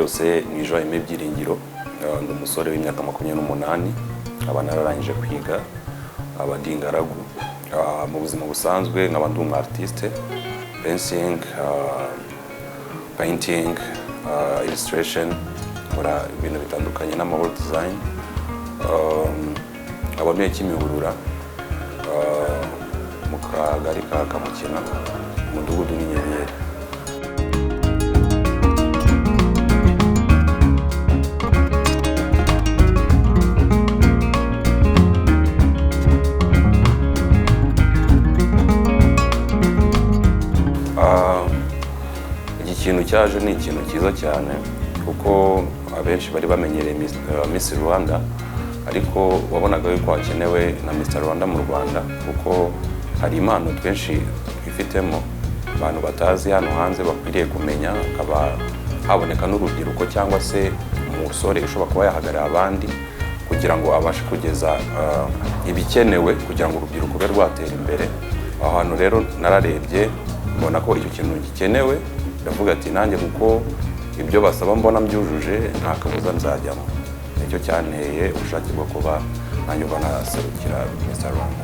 Byose ni Jean Aimé Byiringiro. Ndi umusore w'imyaka 28, nkaba nararangije kwiga, nkaba ndi ingaragu. Mu buzima busanzwe nkaba ndi umu artiste, dancing, painting, illustration, nkora ibintu bitandukanye n'ama design. Nkaba ntuye Kimihurura, mu kagari ka Kamukina, umudugudu n'Inyenyeri. Iki kintu cyaje ni ikintu cyiza cyane, kuko abenshi bari bamenyereye Miss Rwanda, ariko wabonaga yuko hakenewe na Mr Rwanda mu Rwanda, kuko hari impano twinshi twifitemo abantu batazi hano hanze bakwiriye kumenya, hakaba haboneka n'urubyiruko cyangwa se umusore ushobora kuba yahagarara abandi kugira ngo abashe kugeza ibikenewe kugira ngo urubyiruko rube rwatera imbere. Aho hantu rero nararebye mbona ko icyo kintu gikenewe, ndavuga ati nanjye kuko ibyo basaba mbona mbyujuje, nta kabuza nzajyamo. Nicyo cyanteye ubushake bwo kuba nanjye uba naserukira Mr Rwanda.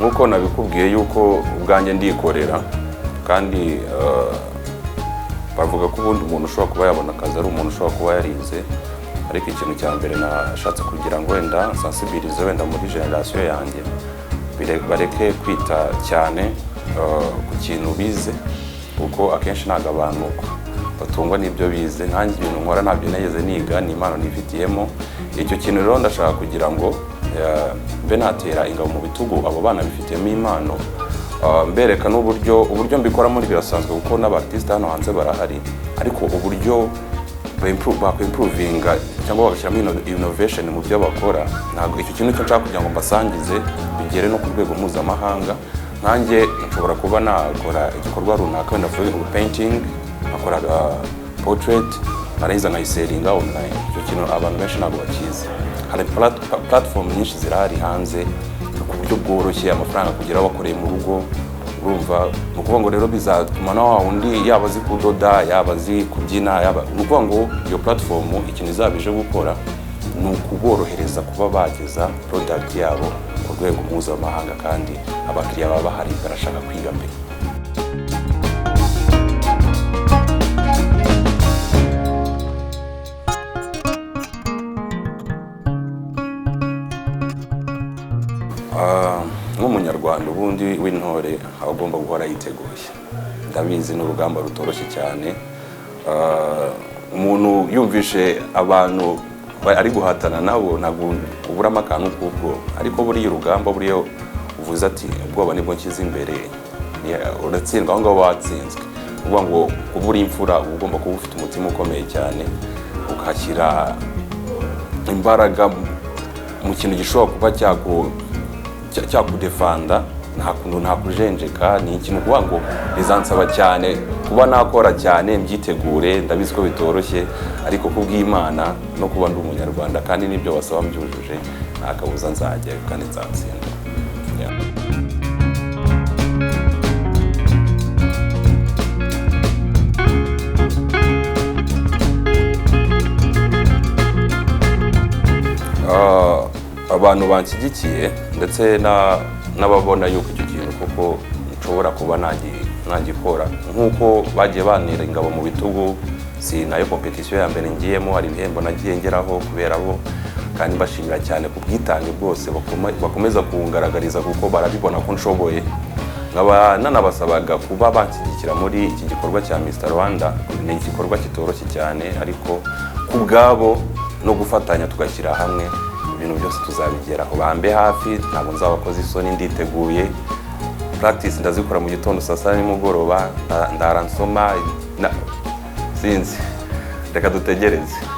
Nk'uko nabikubwiye yuko ubwanjye ndikorera, kandi bavuga ko ubundi umuntu ushobora kuba yabona akazi ari umuntu ushobora kuba yarize. Ariko ikintu cya mbere nashatse kugira ngo wenda sensibilize wenda muri generation yanjye, bareke kwita cyane ku kintu bize, kuko akenshi ntabwo abantu batungwa n'ibyo bize. Nkanjye ibintu nkora ntabyo nigeze niga, ni impano nifitiyemo. Icyo kintu rero ndashaka kugira ngo mbe natera ingabo mu bitugu abo bana bifitiyemo impano, mbereka n'uburyo uburyo mbikoramo birasanzwe, kuko n'aba artiste hano hanze barahari, ariko uburyo bakwimprovinga cyangwa bagashyiramo innovation mu byo bakora, ntabwo icyo kintu cyo nshaka kugira ngo mbasangize bigere no ku rwego mpuzamahanga. Nkanjye nshobora kuba nakora igikorwa runaka, wenda mvuge painting, nkakora portrait, narangiza nkayisellinga online. Icyo kintu abantu benshi ntabwo bakizi. Hari platform nyinshi zirahari hanze ku buryo bworoshye amafaranga kugeraho wakoreye mu rugo. Urumva, ni ukuvuga ngo rero bizatuma na wa wundi yaba azi kudoda, yaba azi kubyina, yaba, ni ukuvuga ngo iyo platform ikintu izaba ije gukora ni ukuborohereza kuba bageza product yabo ku rwego mpuzamahanga, kandi abakiriya baba bahari barashaka kwiga mbere. Nk'umunyarwanda ubundi w'intore aba agomba guhora yiteguye. Ndabizi ni urugamba rutoroshye cyane. Umuntu yumvishe abantu ari guhatana nabo, ntabwo uburamo akantu k'ubwoba, ariko buriya urugamba, buriya uvuze ati ubwoba nibwo nshyize imbere, uratsindwa aho ngaho watsinzwe. Uvuga ngo kuba uri imfura uba ugomba kuba ufite umutima ukomeye cyane, ukashyira imbaraga mu kintu gishobora kuba cyakudefanda, nta kuntu nta kujenjeka. Ni ikintu kuvuga ngo bizansaba cyane kuba nakora cyane mbyitegure. Ndabizi ko bitoroshye, ariko kubw'Imana no kuba ndi umunyarwanda kandi n'ibyo basaba mbyujuje, nta kabuza nzajyayo kandi nzatsinda. Yeah. Abantu banshyigikiye ndetse n'ababona yuko icyo kintu koko nshobora kuba nagikora, nk'uko bagiye bantera ingabo mu bitugu, si nayo competition ya mbere ngiyemo, hari ibihembo nagiye ngeraho kubera bo, kandi mbashimira cyane ku bwitange bwose bakomeza kungaragariza, kuko barabibona ko nshoboye. Nkaba nanabasabaga kuba banshyigikira muri iki gikorwa cya Mr Rwanda. Ni igikorwa kitoroshye cyane, ariko ku bwabo no gufatanya tugashyira hamwe, ibintu byose tuzabigeraho. Bambe hafi, ntabwo nzabakoza isoni, nditeguye. Practice ndazikora mu gitondo, saa saba, nimugoroba ndara nsoma, sinzi, reka dutegereze.